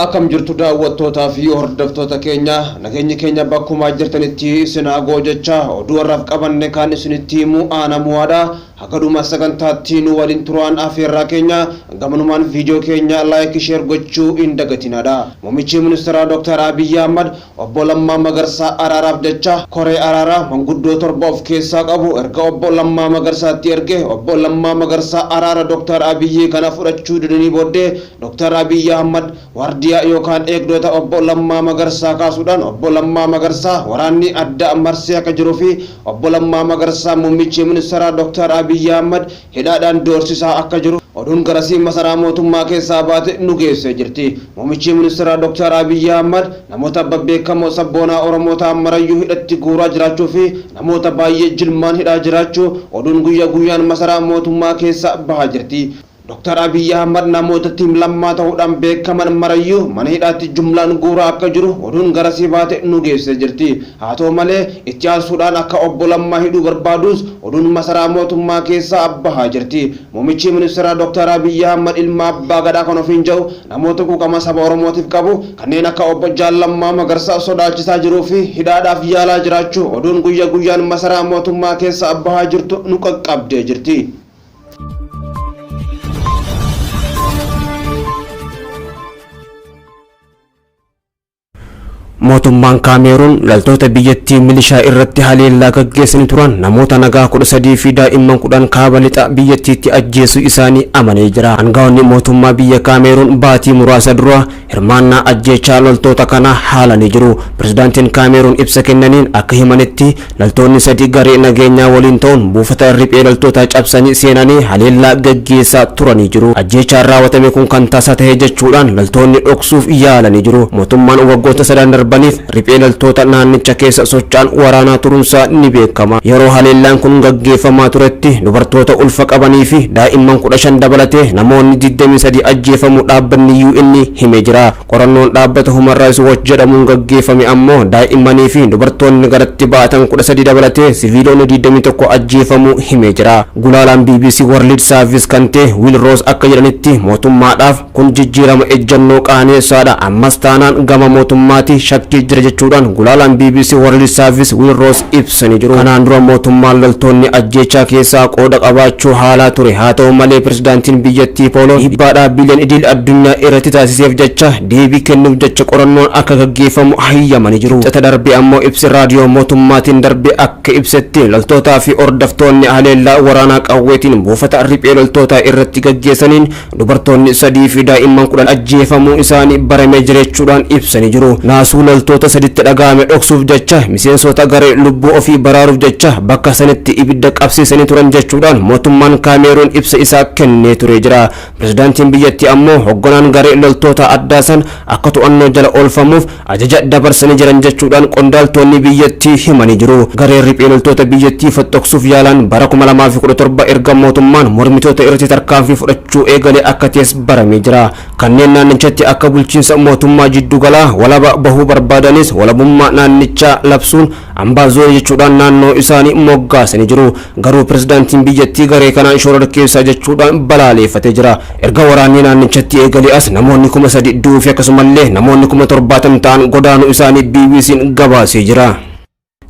Akkam jirtu daawwattootaa fi hordoftoota keenya, nageenyi keenya bakkumaa jirtanitti isin haa ga'u jecha oduu har'aaf qabanne kan isinitti himu aana mo'aadha. Haga dhuma sagantaatti nu waliin turaan afeerraa keenya gamanumaan viidiyoo keenya like share gochuu hin dagatinaadha. Muummichi ministeeraa Dr. Abiyyi Ahmad Obbo Lammaa Magarsaa araaraaf jecha koree araaraa manguddoo 7 of keessaa qabu erga Obbo Lammaa Magarsaatti erge Obbo Lammaa Magarsaa araara Dr. Abiyyi kana fudhachuu didanii booddee Dr. Abiyyi Ahmad waardiyaa yookaan eegdota Obbo Lammaa Magarsaa kaasuudhaan Obbo Lammaa Magarsaa waraanni addaa marsee akka jiruu fi Obbo Lammaa Magarsaa Muummichi Ministeeraa Dr. Abiyyi Ahmad hidhaadhaan doorsisaa akka jiru oduun garasii masaraa mootummaa keessaa baate nu geessee jirti. Muummichi Ministeeraa Dr. Abiyyi Ahmad namoota babbeekamoo sabboonaa Oromoo ta'an marayyuu hidhatti guuraa jiraachuu fi namoota baay'ee jilmaan hidhaa jiraachuu oduun guyya guyyaan masaraa mootummaa keessaa bahaa jirti. Dr. Abiyyi Ahmad namoota Team Lammaa ta'uudhaan beekaman marayyuu mana hidhaatti jumlaan guuraa akka jiru oduun garasii baate nu geessee jirti. Haa ta'u malee itti aansuudhaan akka Obbo Lammaa hidhuu barbaadus oduun masaraa mootummaa keessaa bahaa jirti. Muummichi Ministeeraa Dr. Abiyyi Ahmad ilma abbaa gadaa kan ofiin jedhu namoota quuqama saba Oromootiif qabu kanneen akka Obbo Jaal Lammaa Magarsaa sodaachisaa jiruu fi hidhaadhaaf yaalaa jiraachuu oduun guyya guyyaan masaraa mootummaa keessaa bahaa jirtu nu qaqqabdee jirti. Mootummaan Kaameeruun loltoota biyyattii milishaa irratti haleellaa gaggeessanii turan namoota nagaa 13 fi daa'imman 10 kaaba lixa biyyattiitti ajjeesuu isaanii amanee jira. Aangawoonni mootummaa biyya Kaameeruun baatii muraasa dura hirmaannaa ajjeechaa loltoota kanaa haalanii jiru. Pirezidaantiin Kaameeruun ibsa kennaniin akka himanitti loltoonni sadi garee nageenyaa waliin ta'uun buufata riphee loltootaa cabsanii seenanii haleellaa gaggeessaa turanii jiru. Ajjeechaan raawwatame kun kan tasa ta'e jechuudhaan loltoonni dhoksuuf yaalanii jiru. Mootummaan waggoota sadan darbaniif riphee loltoota naannicha keessa socho'an waraanaa turuunsaa ni beekama. Yeroo haleellaan kun gaggeeffamaa turetti dubartoota ulfa qabanii fi daa'imman 15 dabalatee namoonni 23 ajjeefamuu dhaabbanni UN himee jira. Qorannoon dhaabbata Human Rights Watch jedhamuun gaggeeffame ammoo daa'immanii fi dubartoonni garatti baatan 13 dabalatee siviilonni 21 ajjeefamuu himee jira. Gulaalaan BBC World Service kan ta'e Will Ross akka jedhanitti mootummaadhaaf kun jijjiirama ejjannoo qaaneessaadha. Ammas taanaan gama mootummaatii shakkii jira jechuudhaan gulaalaan BBC World Service Will Ross ibsanii jiru. Kanaan dura mootummaan loltoonni ajjeechaa keessaa qooda qabaachuu haalaa ture. Haa ta'u malee pirezidaantiin biyyattii Pooloo dhiibbaa dhaabbileen idil addunyaa irratti taasiseef jecha deebii kennuuf jecha qorannoon akka gaggeeffamu hayyamanii jiru. Wixata darbe ammoo ibsi raadiyoo mootummaatiin darbe akka ibsetti loltootaa fi hordoftoonni haleellaa waraanaa qawweetiin buufata riphee loltootaa irratti gaggeessaniin dubartoonni 3 fi daa'imman 10 ajjeefamuu isaanii baramee jira jechuudhaan ibsanii jiru. Naasuu loltoota saditti dhaga'ame dhoksuuf jecha miseensota garee lubbuu ofii baraaruuf jecha bakka sanitti ibidda qabsiisanii turan jechuudhaan mootummaan Kaameeruun ibsa isaa kennee turee jira. Pirezidaantiin biyyattii ammoo hogganaan garee loltoota addaa san akka to'annoo jala oolfamuuf ajaja dabarsanii jiran jechuudhaan qondaaltonni biyyattii himanii jiru. Gareen riphee loltoota biyyattii fottoqsuuf yaalan bara 2017 erga mootummaan mormitoota irratti tarkaanfii fudhachuu eegale akka ta'es baramee jira. Kanneen naannichatti akka bulchiinsa mootummaa jiddugalaa walaba bahuu barbaadanis walabummaa naannichaa labsuun Ambaazoonii jechuudhaan naannoo isaanii moggaasanii jiru. Garuu pirezidaantiin biyyattii garee kanaan shororkeessaa jechuudhaan balaaleeffatee jira. Erga waraanni naannichatti eegalee as namoonni 3,000 du'uu fi akkasumallee namoonni 70,000 ta'an godaanuu isaanii BBC'n gabaasee jira.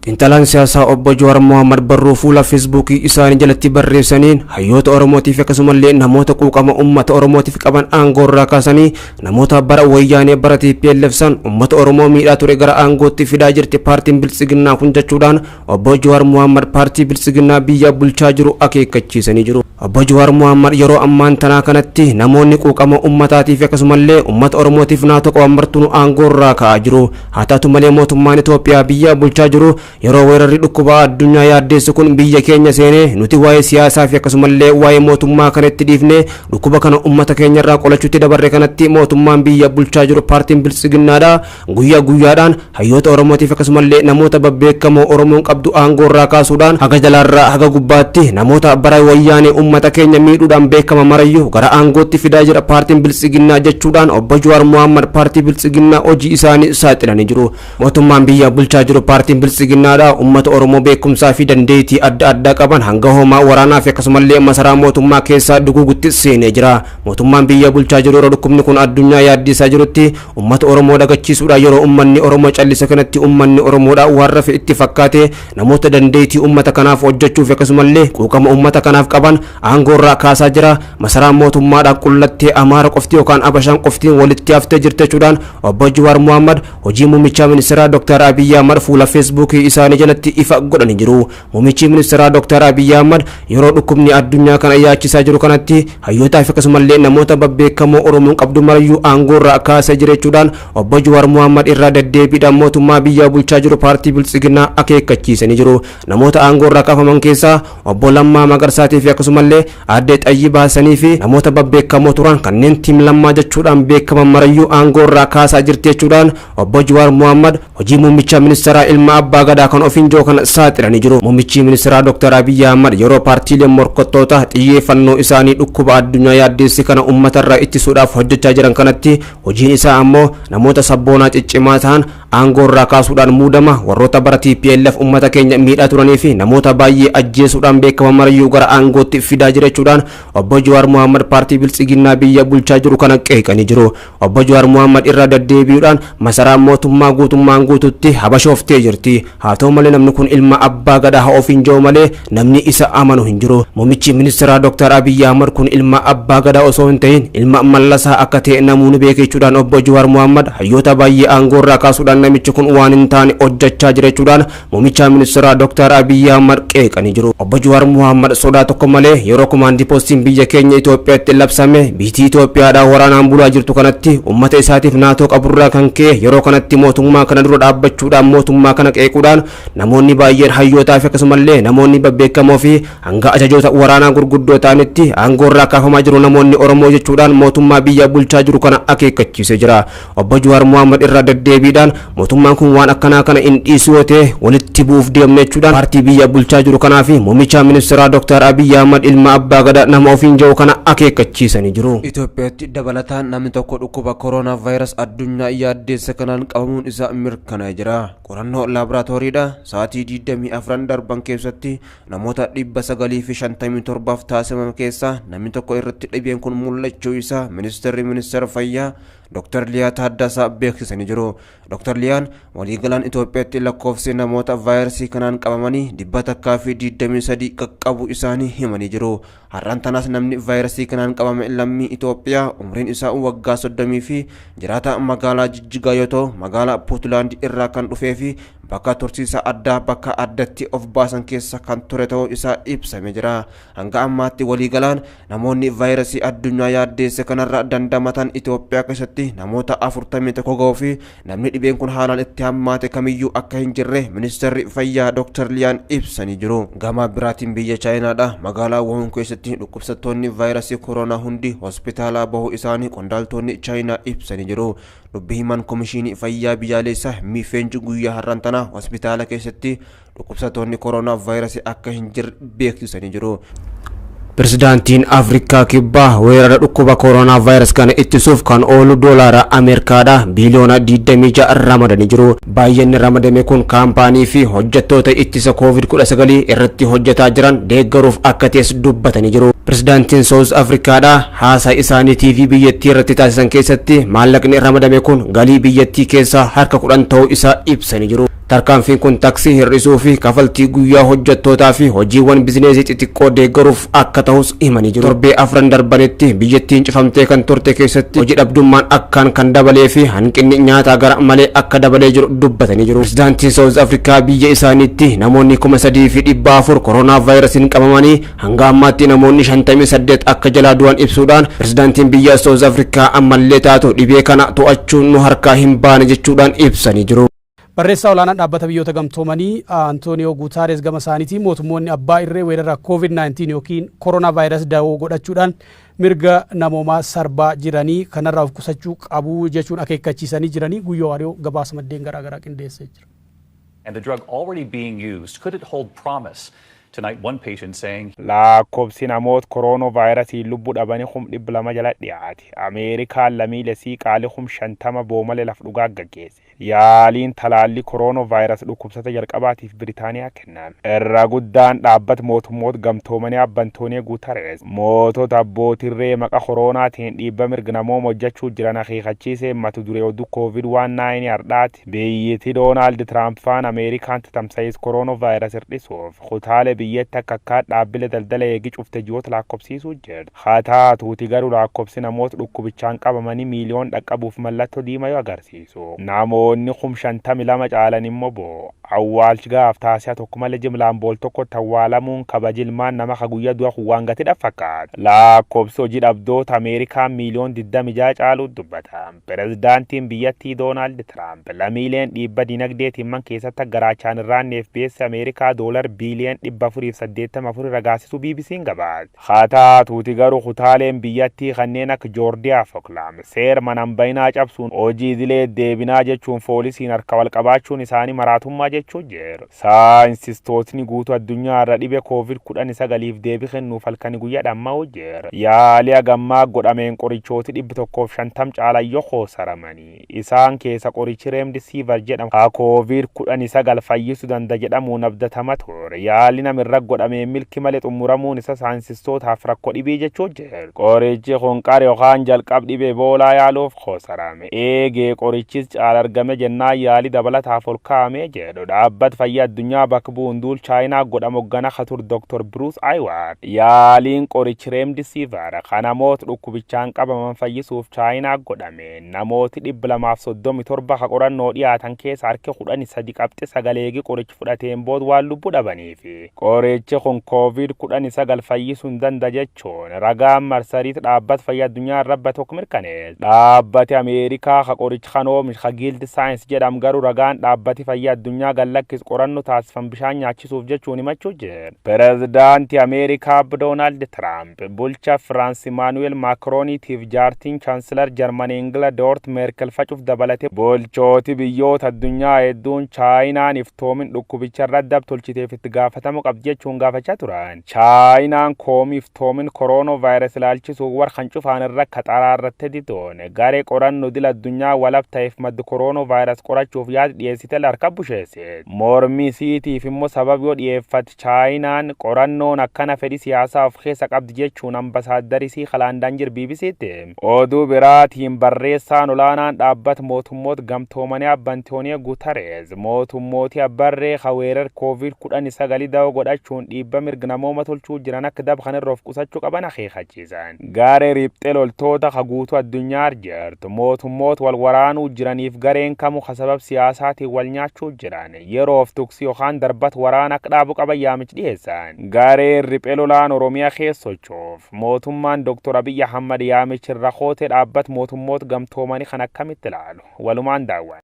Xiinxalaan siyaasaa Obbo Jawaar Mohammad barruu fuula Feesbuukii isaanii jalatti barreessaniin hayyoota Oromootiif akkasumallee namoota quuqama uummata Oromootiif qaban aangoorraa kaasanii Namoota bara Wayyaanee bara tplf san ummata Oromoo miidhaa ture gara aangootti fidaa jirti paartiin Biltsiginnaa kun jechuudhaan Obbo Jawaar Mohammad paartii Biltsiginnaa biyya bulchaa jiru akeekkachiisanii jiru. Obbo Jawaar Mohammad yeroo ammaan tanaa kanatti namoonni quuqama ummataatii fi akkasumallee ummata Oromootiif naatoo qaban martinuu aangoorraa ka'aa jiru. Haa taatu malee mootummaan Itoophiyaa biyya bulchaa jiru Yeroo weerarri dhukkubaa addunyaa yaaddeessu kun biyya keenya seenee nuti waa'ee siyaasaa fi akkasumallee waa'ee mootummaa kana itti dhiifnee dhukkuba kana ummata keenyarraa qolachuutti dabarre kanatti mootummaan biyya bulchaa jiru paartiin biltsiginnaadha guyyaa guyyaadhaan hayyoota Oromootiif akkasumallee namoota babbeekamoo Oromoon qabdu aangoorraa kaasuudhaan haga jalaarraa haga gubbaatti namoota bara wayyaanee ummata keenya miidhuudhaan beekama marayyuu gara aangootti fidaa jira paartiin biltsiginnaa jechuudhaan obbo Jawaar Mohammad paartii biltsiginnaa hojii isaanii saaxilanii jiru. Mootummaan biyya bulchaa jiru paartiin Biltsiginnaa Biltsiginnaadha uummata Oromoo beekumsaa fi dandeettii adda addaa qaban hanga hoomaa waraanaa fi akkasumallee masaraa mootummaa keessaa duguugutti seenee jira. Mootummaan biyya bulchaa jiru yeroo dhukkubni kun addunyaa yaaddisaa jirutti uummata Oromoo dagachiisuudhaan, yeroo uummanni Oromoo callise kanatti, uummanni Oromoodha waan rafe itti fakkaate namoota dandeettii uummata kanaaf hojjechuu fi akkasumallee quuqama uummata kanaaf qaban aangoo irraa kaasaa jira. Masaraan mootummaadhaan qullattee Amaara qofti yookaan Abashaan qoftiin walitti haftee jirti jechuudhaan obbo Jawaar Muhammad hojii muummicha ministeeraa Dr. Abiyyi Ahmad fuula Feesbuukii isaanii jalatti ifa godhanii jiru. Muummichi ministeeraa Dr. Abiyyi Ahmad yeroo dhukkubni addunyaa kana yaachisaa jiru kanatti hayyootaa fi akkasumallee namoota babbeekamoo Oromoon qabdu marayyuu aangoo irraa kaasee jira jechuudhaan obbo Jawaar Muhammad irraa deddeebiidhaan mootummaa biyya bulchaa jiru paartii Biltsiginnaa akeekkachiisanii jiru. Namoota aangoo irraa kaafaman keessaa obbo Lammaa Magarsaatii fi akkasumallee aadde Xayyibaa Hassanii fi namoota babbeekamoo turan kanneen Team Lammaa jechuudhaan beekaman marayyuu aangoo irraa kaasaa jirti jechuudhaan obbo Jawaar Muhammad hojii muummicha ministeeraa ilma abbaa gadaa kan ofiin jiru kana saaxilanii jiru. Muummichi ministeeraa Dr. Abiyyi Ahmad yeroo paartiileen morkattoota xiyyeeffannoo isaanii dhukkuba addunyaa yaaddeessi kana uummatarraa ittisuudhaaf hojjechaa jiran kanatti, hojiin isaa ammoo namoota sabboonaa ciccimaa ta'an aangoo irraa kaasuudhaan muudama warroota bara TPLF uummata keenya miidhaa turanii fi namoota baay'ee ajjeesuudhaan beekaman marayyuu gara aangootti fidaa jira jechuudhaan obbo Jawaar Muhammad paartii Biltsiginnaa biyya bulchaa jiru kana qeeqanii jiru. Obbo Jawaar Muhammad irraa deddeebi'uudhaan masaraan mootummaa guutummaan guututti habashooftee jirti. Haa ta'u malee, namni kun ilma abbaa gadaa haa ofiin jiru malee namni isa amanu hin jiru. Muummichi ministeeraa Dr. Abiyyi Ahmad kun ilma abbaa gadaa osoo hin ta'in ilma Mallasaa akka ta'e namoonni beeka jechuudhaan obbo Jawaar Muhammad hayyoota baay'ee aangoo irraa kaasuudhaan namichi kun waan hin taane hojjechaa jira jechuudhaan muummicha ministeeraa Dr. Abiyyi Ahmad qeeqanii jiru. Obbo Jawaar Muhammad sodaa tokko malee yeroo komaandii poostiin biyya keenya Itoophiyaatti labsame, biyyi Itoophiyaadhaan waraanaan bulaa jirtu kanatti, uummata isaatiif naatoo qaburraa kan ka'e yeroo kanatti mootummaa kana dura dhaabbachuudhaan, mootummaa kana qeequudhaan namoonni baay'een hayyootaa fi akkasumallee namoonni babbeekamoo fi hanga ajajoota waraanaa gurguddoo ta'anitti aangoo irraa kaafamaa jiru namoonni Oromoo jechuudhaan mootummaa biyya bulchaa jiru kana akeekkachiisee jira. Obbo Jawaar Muhammad irraa deddeebiidhaan mootummaan kun waan akkanaa kana hin dhiisu yoo ta'e walitti bu'uuf deemne jechuudhaan paartii biyya bulchaa jiru kanaa fi muummicha ministeeraa Dr. Abiyyi Ahmad ilma abbaa gadaa nama ofiin jiru kana akeekkachiisanii jiru. Itoophiyaatti dabalataan namni tokko dhukkuba kooroonaa vaayirasii addunyaa yaaddeessa kanaan qabamuun isaa mirkanaa'ee jira. Qorannoo laaboraatooriidha sa'aatii 24 darban keessatti namoota 957 taasifame keessaa namni tokko irratti dhibeen kun mul'achuu isaa ministeerri ministeera fayyaa Dr. Liyaa Taaddasaa beeksisanii jiru. Dr. Liyaan waliigalaan Itoophiyaatti lakkoofsi namoota vaayirasii kanaan qabamanii 123 qaqqabu isaanii himanii jiru. Har'aan tanaas namni vaayirasii kanaan qabame lammii Itoophiyaa umriin isaa waggaa 30 fi jiraata magaalaa Jijjigaa yoo ta'u, magaalaa Puutlaand irraa kan dhufee fi bakka tursiisa addaa bakka addatti of baasan keessa kan ture ta'uu isaa ibsamee jira. Hanga ammaatti waliigalaan namoonni vaayirasii addunyaa yaaddeesse kanarra dandamatan Itoophiyaa keessatti namoota 41 ga'uu fi namni dhibeen kun haalaan itti hammaate kamiyyuu akka hin jirre ministeerri fayyaa Dr. Liyaan ibsanii jiru. Gama biraatiin biyya Chaayinaadha magaalaa Wuhan keessatti dhukkubsattoonni vaayirasii koronaa hundi hospitaalaa bahuu isaanii qondaaltonni Chaayinaa ibsanii jiru. Dubbi himan komishinii fayyaa biyyaalessaa Miifeenji guyyaa har'aan tana hospitaala keessatti dhukkubsattoonni koronaa vaayirasii akka hin jirre beeksisanii jiru. Pirezidaantiin Afrikaa Kibbaa weerara dhukkuba koronaa vaayirasii kana ittisuuf kan oolu doolaara Ameerikaadha biiliyoona 26 ramadanii jiru. Baay'inni ramadame kun kaampaanii fi hojjettoota ittisa COVID-19 irratti hojjetaa jiran deeggaruuf akka ta'es dubbatanii jiru. Pirezidaantiin South Afrikaadha haasaa isaanii TV biyyattii irratti taasisan keessatti maallaqni ramadame kun galii biyyattii keessaa harka 10 ta'uu isaa ibsanii jiru. Tarkaanfiin kun taksii hir'isuu fi kafaltii guyyaa hojjettootaa fi hojiiwwan bizineesii xixiqqoo deeggaruuf akka ta'us himanii jiru. Torbee 4 darbanitti biyyattiin cufamtee kan turte keessatti hojii dhabdummaan akkaan kan dabalee fi hanqinni nyaataa gara malee akka dabalee jiru dubbatanii jiru. Pirezidaantiin South Afrikaa biyya isaaniitti namoonni 3400 koronaa vaayirasiin qabamanii hanga ammaatti namoonni 58 akka jalaa du'an ibsuudhaan, pirezidaantiin biyya South Afrikaa ammallee taatu dhibee kana to'achuun nu harkaa hin baane jechuudhaan ibsanii jiru. Barreessaa olaanaan Dhaabbata Biyyoota Gamtoomanii Antooniyoo Guutaares gama isaaniitiin mootummoonni abbaa irree weerara COVID-19 yookiin koronaa vaayirasii dawoo godhachuudhaan mirga namoomaa sarbaa jiranii kanarraa of qusachuu qabu jechuun akeekkachiisanii jiranii. Guyyoo Waariyoo gabaasa maddeen garaagaraa qindeessee jira. And the drug already being used, could it hold promise? Tonight, one patient saying Lakkoobsi namoota kooroonaa lubbuu dhabanii 200,000 jala dhiyaate. Ameerikaan lammiilee sii qaalii 50,000 boomalee laf dhugaa gaggeesse. Yaaliin talaallii kooroonaa vaayirasii dhukkubsata jalqabaatiif Biritaaniyaa kenname. Irra guddaan dhaabbata mootummoota gamtoomanii Antooniyoo Guutarees mootota abbootirree maqaa koroonaatiin dhiibba mirga namooma hojjechuu jiran akeekachiisee mata duree oduu koovid waan naayinii har'aati. Biyyittii Doonaald Tiraamp faan Ameerikaan tamsa'is kooroonaa vaayirasii hir'isuuf kutaalee biyyatti akka akkaa dhaabbilee daldala eegi cufte ji'oota lakkoofsiisuu jirti. Haa taatuuti garuu lakkoofsi namoota dhukkubichaan qabamanii miiliyoon dhaqqabuuf mallattoo diimaa yoo agarsiisu. Namoonni 52,000 caalan immoo bo'o. Awwaalchi gaaf taasisaa tokko malee jimlaan bool tokkotti awwaalamuun kabaji ilmaan nama ka guyyaa du'a waan gati fakkaata. Lakkoofsi hojii dhabdoota Ameerikaa miiliyoon 26 caaluu dubbata. Pirezidaantiin biyyattii Doonaald Tiraamp lammiileen dhiibba dinagdeetiin man keessatti garaachaan irraanneef beessa Ameerikaa doolar biiliyoon 484 ragaasisuu BBC'n gabaase. Haa taatuuti garuu kutaaleen biyyattii kanneen akka Joordiyaa fi Oklaahoma seera manaan bayinaa cabsuun hojii idilee deebinaa jechuun poolisiin harka wal qabaachuun isaanii maraatummaa jechuu jiru. Saayinsistootni guutuu addunyaa irra dhibee koovid 19f deebii kennuuf halkanii guyyaa dhammaa jira. Yaalii hagammaa godhameen qorichooti 150 caalan yoo koosaramanii isaan keessa qorichi Remdesivir jedhamu haa koovid 19 fayyisuu danda'a jedhamuun abdatama ture. Yaalii namirra godhameen milki malee xumuramuun isa saayinsistootaaf rakkoo dhibii jechuu jira. Qorichi kun qara yookaan jalqab dhibee boolaa yaaluuf koosarame. Eegee qorichis caala argame jennaan yaalii dabalataaf ol kaa'amee jedhu. Dhaabbata fayyaa addunyaa bakka bu'uun duul Chaayinaa godhamu hoggana katur Dr. Bruce Aylward. Yaaliin qorichi Remdesivir kan namoota dhukkubichaan qabaman fayyisuuf Chaayinaa godhame namooti 237 ka qorannoo dhiyaatan keessa harki 13.9 eegi qorichi fudhateen booda waan lubbuu dhabaniifi. Qorichi kun koovid 19 fayyisuu hin danda'a jechuun ragaan marsariitii dhaabbata fayyaa addunyaa irra tokko mirkaneesse. Dhaabbati Ameerikaa ka qorichi kan oomishu ka Gilead Science jedhamu garuu ragaan dhaabbati fayyaa addunyaa gallakkisu qorannoo taasifan bishaan nyaachisuuf jechuun himachuu jira. Pirezidaantii Ameerikaa Doonaald Tiraamp bulcha Firaans Imaanuweel Maakrooniitiif jaartiin Chaansilar Jarmanii Ingila Doort Meerkel facuuf dabalate bulchooti biyyoota addunyaa hedduun Chaayinaan iftoomin dhukkubicha irra dab tolchiteef itti gaafatamu qabdi jechuun gaafachaa turan. Chaayinaan koomii iftoomin kooroonaa vaayirasii ilaalchisuuf warra kan cufaan irra kaxaraa irratti didoon garee qorannoo dila addunyaa walab ta'eef madda kooroonaa vaayirasii qorachuuf yaada dhiyeessite harka busheesse. Mormii siitiif immoo sababa yoo dhiyeeffate Chaayinaan qorannoon akkana fedhi siyaasaa of keessa qabdi jechuun ambasaaddari sii Kalaandaan jir BBC'tti. Oduu biraatiin barreessaan olaanaan dhaabbata mootummoota gamtoomanii Antooniyoo Guutarees mootummooti abbarree weerar koovid 19 dawoo godhachuun dhiibba mirga namooma tolchuu jiran akka daba kanarra of qusachuu qaban akeekachiisan. Garee riphxee loltoota ka guutuu addunyaa jirtu mootummoota wal waraanuu jiraniif gareen kamuu ka sabab siyaasaatiin wal nyaachuu jiran yeroof tuksii yookaan darbata waraana akka dhaabu qaban yaamichi dhiyeessan. Gareen riphee lolaan Oromiyaa keessa socho'uuf mootummaan Dr. Abiyyi Ahmad yaamichi irra kootee dhaabbata mootummoota gamtoomanii kan akkamitti ilaalu walumaan daawwan.